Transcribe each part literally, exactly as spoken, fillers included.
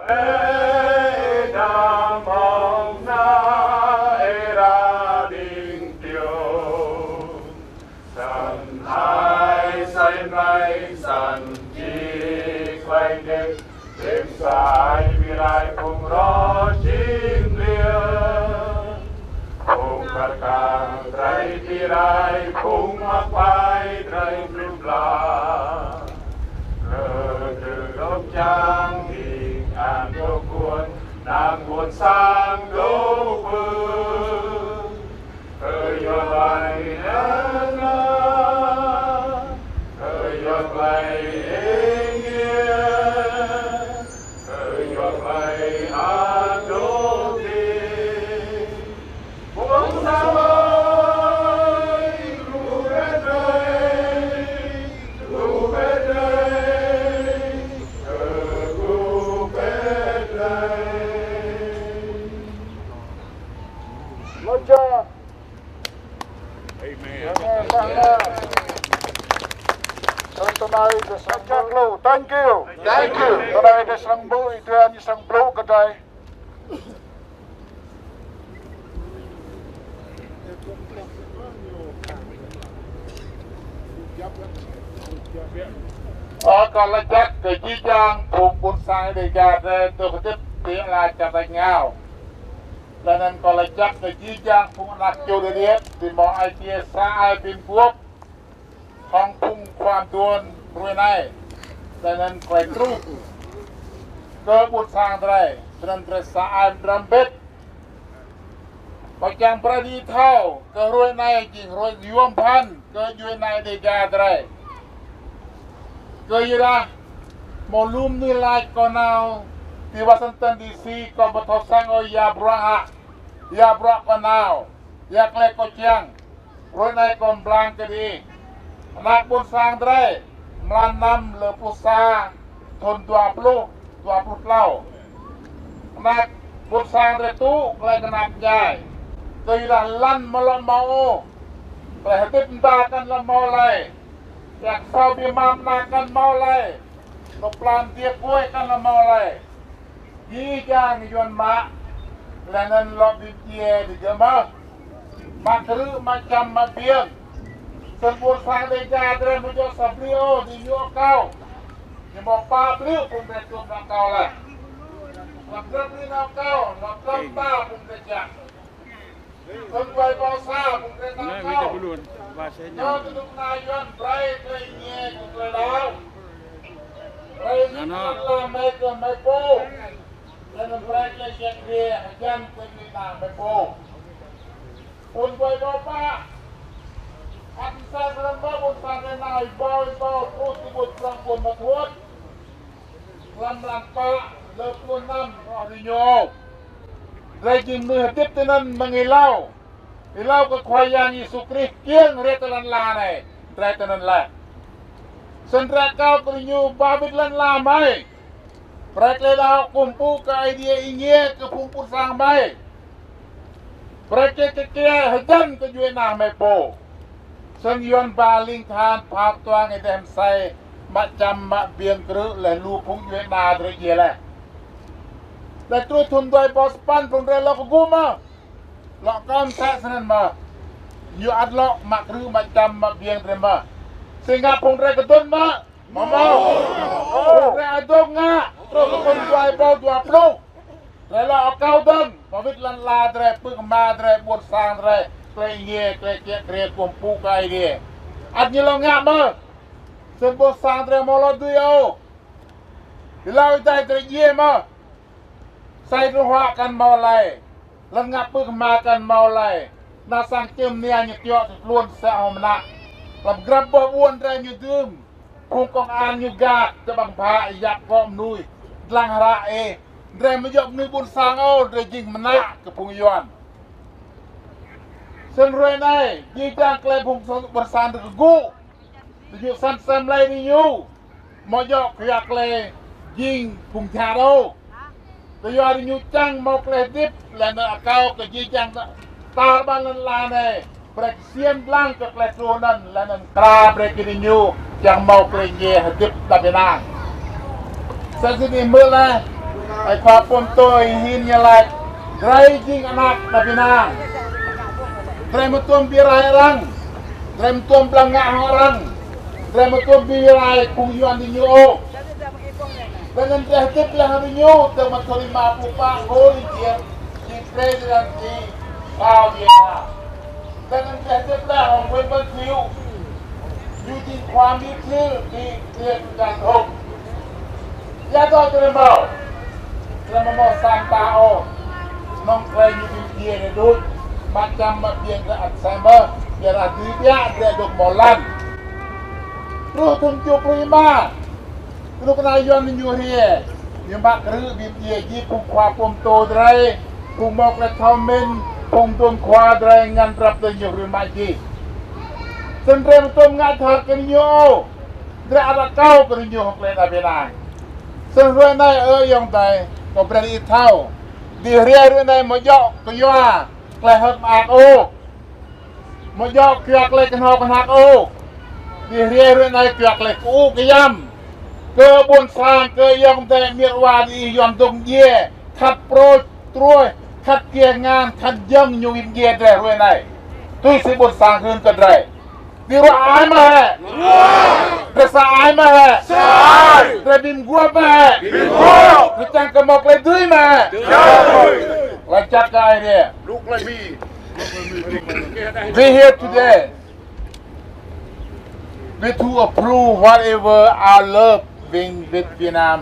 Ê đa mong na ê ra đing pio. Săn ai sai nai săn či klai đê. Đêm sai bi rai phung ro jing lia. Phung kar kang drai bi rai phung mak pai drai blub la. Kơ dư dôk čang hing an dôk kuôn, nang kuôn sang dôk bư. Kơ yua bai ê na, kơ yua bai ê ngia, kơ yua bai a dôk đê. Bông sa bai, lu bai drai, lu bai drai, kơ lu bai drai. Lŏ čă. Amen. Amen. Thank you. Thank you. Tơlơi Ơi Adai srăng ƀuh, Ơi Adai ñu srăng ƀuh kơ drei. Ơ, kâo laĭ jăk kơ jih jang phung ƀuôn sang Dega drei dôk hơdip ti ala čar tač rơngiao. Laih anŭn kâo laĭ jăk kơ jih jang phung anak čô Đêga, ti mơ̆ng ai tiê sa ai ƀing guôp, hăng phung khua mduôn hruê anai, laih anŭn klei truh kơ ƀuôn sang drei, snăn drei sa ai mdrăm mbĭt. Kâo čang brơi diih thâo, kơ hruê anai jing hruê yuôm bhăn kơ djuê ana Dega drei. Kơ yua dah mơ̆ng lu mnuih lač kâo nao ti Washington D C, kâo ƀu thâo săng ôh ya bruă hă, ya bruă kâo nao, ya klei kâo čiăng. Hruê anai kâo mblang kơ diih. Anak ƀuôn sang drei, mlan năm lơ pluh sa, thŭn dua pluh, dua pluh tlâo. Anak ƀuôn sang drei tŭ klei knap mñai. Kơ yua dah lăn mơ̆ lŏ mâo ôh. Klei hơdip mda kăn lŏ mâo lei. Yak asâo bi mă mna kăn mâo lei. Tơplan tiê kuê kăn lŏ mâo lei. Jih jang Yuăn mă, laih anŭn lŏ bi mdjiê digơ̆ mơh. Mă krư̆, mă čăm, mă ƀiêng. Snăn ƀuôn sang Dega drei amâo djŏ sa blư̆ ôh, diñu akâo. Ñu mâo pă blư̆ phung drei tuôm nao akâo leh. Lăm grăp blư̆ nao akâo, lăm grăp ta phung drei čiăng. Thŭn dua êbâo sa, phung drei nao akâo. Nao kơ dŭk na Yuăn brei klei êngiê kơ klei đăo. Brei lăn ala hmei kơ hmei pô. Leh anŭn brei klei kiă kriê hơjăn kơ djuê ana hmei pô. Thŭn dua êbâo pă. Ăt mơsĕ snăn mơ̆ ƀuôn sang drei nao êbâo êbâo truh ti ƀuôn sang ƀuôn Ma Thuột. Hlăm mlan pă, lơ pluh năm, ơ, rơngiao. Drei jing mnuih hơdip tinăn mơ̆ng êlâo. Êlâo kơ Khua Yang Yêsu Krist kiăng rai ti lăn ala anei, drei tinăn leh. Snăn drei akâo kơ ñu ba wĭt lăn ala hmei. Brei klei đăo kkuh mpŭ kơ Aê Diê êngiê kơ phung ƀuôn sang hmei. Brei kiă kriê hơjăn kơ djuê ana hmei pô. Snăn Yuăn ba ling than phao tuang êdeh msei, mă čăm, mă ƀiêng krư̆ leh lu phung djuê ana drei djiê leh. Leh truh thŭn dua êbâo sa păn phung drei lŏ kơgŭ mơh. Lŏ kơ msĕ snăn mơh. Ñu ăt lŏ mă krư̆, mă čăm, mă ƀiêng drei mơh. Si ngă phung drei kơdŭn mơh. Mơ̆ mâo. Phung drei adôk ngă. Truh kơ thŭn dua êbâo dua pluh. Drei lŏ akâo dơ̆ng, ba wĭt lăn ala drei, pưk hma drei, ƀuôn sang drei, klei êngiê, klei kiă kriê kkuh mpŭ kơ Aê Diê. Ăt ñu lŏ ngă mơh. Snăn ƀuôn sang drei amâo lŏ dưi ôh. Êlâo êdeh drei djiê mơh. Asei hruê huă kăn mâo lei. Lăn ngă pưk hma kăn mâo lei. Ană sang čư̆ mnia ñu tiŏ tui tluôn msĕ hŏng mnă. Hlăm grăp boh ƀuôn drei ñu dưm. Phung công an ñu gak, tơ ƀăng bhă, yap kŏ mnuih, dlăng hră ê. Drei amâo djŏ mnuih ƀuôn sang ôh, drei jing mnă kơ phung Yuăn. Snăn hruê anei, jih jang klei phung ƀuôn sang drei kơgŭ. Diñu săn sem lei diñu. Amâo djŏ kyua klei jing phung jhat ôh. Kyua diñu čang mâo klei hơdip, leh anăn akâo kơ jih jang tar ƀar lăn ala anei. Brei ksiêm dlăng kơ klei truh anăn, leh anăn mkra brei kơ diñu, čang mâo klei êngiê hơdip êđăp ênang. Snăn diih hmư̆ leh, Ơi khua pơtô hin ñu laĭ: Drei jing ană ta ƀing ană. Drei mơ̆ tuôm bi rai arăng. Drei mơ̆ tuôm blang ngă hăng arăng. Drei mơ̆ tuôm bi rai phung Yuan diñu ôh. Lĕ anŭn drei hơdip lĕ hăng diñu, tơl mơ̆ thâo rĭm mă pơpă Ngô Đình Diệm, jing president ti Lào Việt Nam. Lĕ anŭn drei hơdip lĕ hăng Nguyễn Văn Thiệu, ñu jing khua mĭ thil ti, ti Việt Nam ôh. Ya dŏ drei mâo. Drei mơ̆ mâo sang ta ôh. Nong drei ñu ƀing djiê drei đôč. Mă čăm mă ƀiêng drei ăt sem mơ̆. Ƀiă ră tui ƀiă drei dŏ mâo lăn. Truh thŭn tơjuh pluh rơma. Kơnuk kơna Yuan ñu hriê. Ñu mă krư̆ ƀing djiê djĭ phung khua pơtô drei. Phung mơ̆ drei thâo mĭn. Phung dŏm khua drei ngăn drăp drei ñu hriê mă djĭ. Snăn drei mơ̆ tuôm ngă thâo kơ ñu ôh. Drei ăt akâo kơ ñu hŏk lĕ đa bê nai. Snăn hruê anai ơ ayŏng adơi, kâo brơi ih thâo. Dih hriê hruê anai mơ̆ djŏ kơ yua klei hơ̆k mơak ôh. Mơ̆ djŏ kơ yua klei kơhnâo kơhnăk ôh. Dih hriê hruê anai kơ yua klei kơŭ kơyăm. Kơ ƀuôn sang, kơ ayŏng adơi miêt wa dih Yuan dŏng djiê. Khăt prôč, truh, khăt kiăng ngăn, khăt jơ̆ng ñu ƀing djiê drei hruê anai. Tui si ƀuôn sang hưn kơ drei. Bi ruă ai mơ̆ hĕ? Drei sa ai mơ̆ hĕ? Sa ai. Drei bi mguôp mơ̆ hĕ? Bi mguôp. Drei čang kơ mâo klei dưi mơ̆ hĕ? Dưi. Laĭ čăt kơ ai rê. Look like me. We here today. We to approve whatever our love being with Vietnam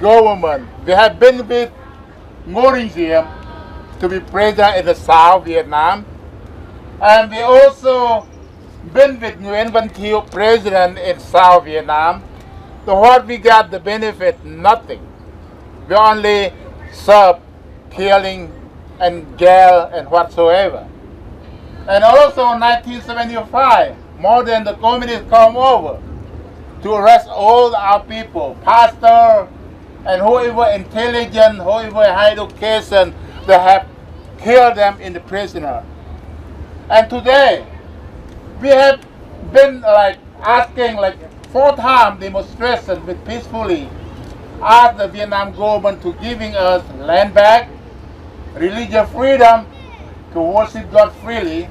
government. We have been with Ngô Đình Diệm to be president in the South Vietnam. And we also been with Nguyen Van Thieu president in South Vietnam. So what we got the benefit? Nothing. We only serve killing and jail and whatsoever. And also nineteen seventy-five, more than the communists come over to arrest all our people, pastor, and whoever intelligent, whoever high education, they have killed them in the prisoner. And today, we have been, like, asking, like, four time demonstration with peacefully, ask the Vietnam government to giving us land back, religious freedom to worship God freely,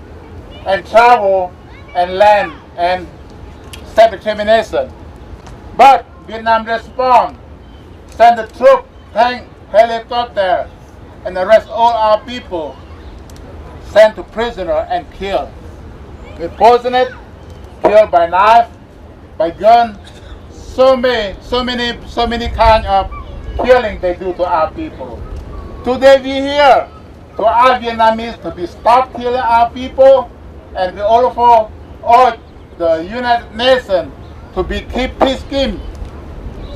and travel and land and self-determination. But Vietnam respond, send the troop, tank, helicopter, and arrest all our people, sent to prisoner and killed. We poisoned, killed by knife, by gun, so many, so many, so many kind of killing they do to our people. Today we here to ask Vietnamese to be stop killing our people, and we also urge the United Nations to be keep peace scheme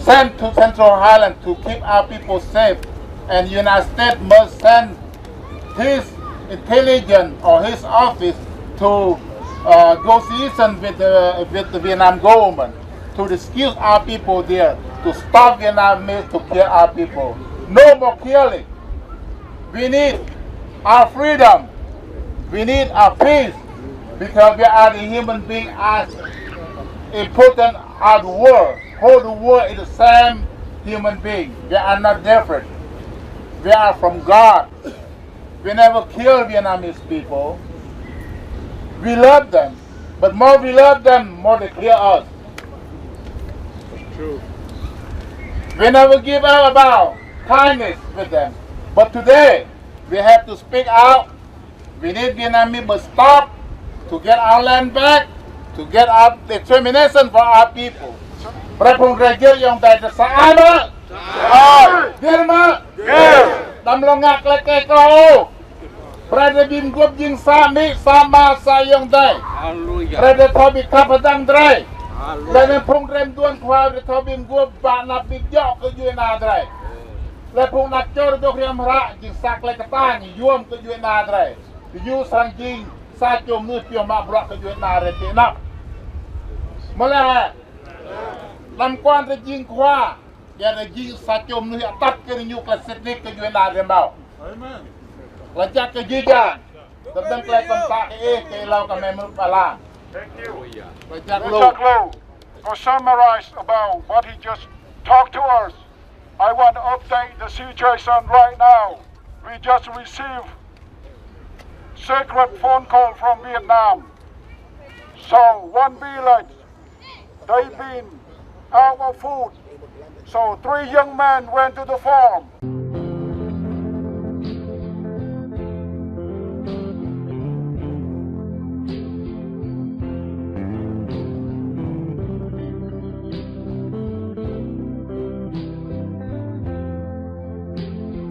sent to Central Highland to keep our people safe, and United States must send his intelligence or his office to, uh, negotiation with the, with the Vietnam government to rescue our people there, to stop Vietnamese to kill our people. No more killing. We need our freedom. We need our peace because we are the human being as important as the world. Whole the world is the same human being. We are not different. We are from God. We never kill Vietnamese people. We love them, but more we love them, more they kill us. True. We never give up about kindness with them. But today, we have to speak out. We need Vietnamese must stop to get our land back, to get our determination for our people. Brơi phung drei gir ayŏng adơi, drei sa ai mơ̆? Sa ai. Gir mơ̆? Gir. Đăm lŏ ngă klei kơ kâo. Brơi drei bi mguôp jing sa amĭ, sa ama, sa ayŏng adơi. Haleluya. Brơi drei thâo bi khăp hơdăng drei. Haleluya. Brơi anŭn phung drei mduôn khua drei thâo bi mguôp ba anăp bi djŏ kơ djuê ana drei. Lĕ phung anăp čô drei dŏ hriăm hră jing sa klei kơtang yôm kơ djuê ana drei. Yua srăng jing sa čô mơnuih pioh mă bruă kơ djuê ana drei ti anăp. Mơ̆ lĕ hă? Đăm kuan drei jing khua. Ƀiă drei jing sa čô mơnuih atăt kơ ñu klei sĭt nik kơ djuê ana drei mâo. Amen. Laĭ čăt kơ jih jang. Tơdang klei kâo pơtă kơ ih, kơ ih hlâo kơ mơi mơ̆ng pơala. Thank you. Laĭ čăt lu. Laĭ čăt lu. To summarize about what he just talked to us, I want to update the situation right now. We just received secret phone call from Vietnam. So one village, they've been out of food. So three young men went to the farm.